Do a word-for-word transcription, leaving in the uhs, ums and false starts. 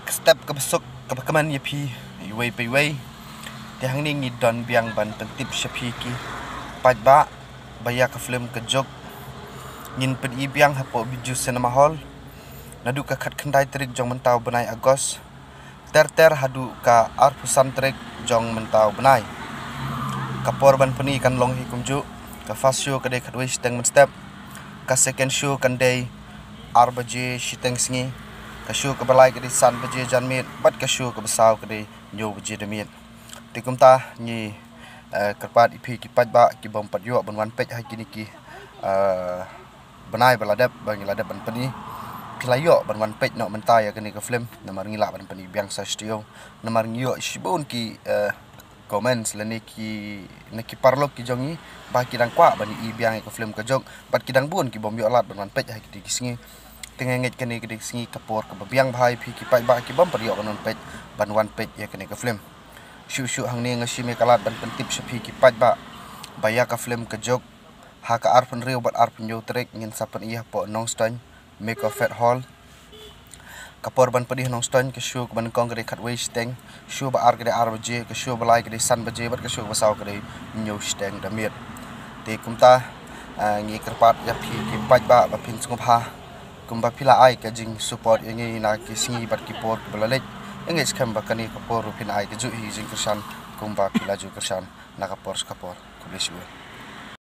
Ka step kaba suk kaba kmen ïa phi iwei pa iwei. Te hangne ngi don biang ban pyntip sha phi ki paidbah ba ïa ka film Ka Juk ngin pyni biang hapoh Bijou Cinema Hall naduh ka khatkhyndai tarik jong mynta u bnai August ter ter haduh ka arphew san tarik jong mynta u bnai. Ka por ban pyni kan long hi kumjuh: ka first show ka dei khatwei shiteng mynstep, ka second show kan dei ar baje shiteng sngi, ka show kaba lai ka dei san baje janmiet, bad ka show kaba saw ka dei hynñiew baje da miet. Te kumta ngi, eh, kyrpad ïa phi ki paidbah ki bym pat ïoh ban wan peit ha kine ki, eh, bnai ba la dep, ba ngi la dep ban pyni, phi la ïoh ban wan peit noh mynta ïa kane ka film, namar ngi lah ban pyni biang sa sha taïew, namar ngi ïoh shibun ki, eh, comments lane ki, na ki paralok ki jong ngi ba ki dang kwah ban ïohi biang ïa ka film Ka Juk, bad ki dang bun ki bym ïoh lad ban wan peit ha kine ki sngi. Te nga ngeit kane ka dei ka sngi ka por kaba biang bha ïa phi ki paidbah ki bym pat ïoh ban wan peit, ban wan peit ïa kane ka film. Shuh shuh hangne nga shim ïa ka lad ban pyntip sha phi ki paidbah ba ïa ka film Ka Juk ha ka arphew hynriew bad arphew hynñiew tarik ngin sa pyni hapoh Nongstoiñ Meko Fete Hall. Ka por ban pyni ha Nongstoiñ, ka show kaba nyngkong ka dei khatwei shiteng, show ba ar ka dei ar baje, ka show ba lai ka dei san baje, bad ka show ba saw ka dei hynñiew shiteng da miet. Te kumta, ah, ngi kyrpad ïa phi ki paidbah ba phin sngewbha kumba phi la ai ka jingsupport ïa ngi na ki sngi bad ki por kiba la leit. Nga ngeit skhem ba kane ka por ruh phin ai kajuh hi jingkyrshan kumba phi la ju kyrshan na ka por sha ka por. Khublei shibun.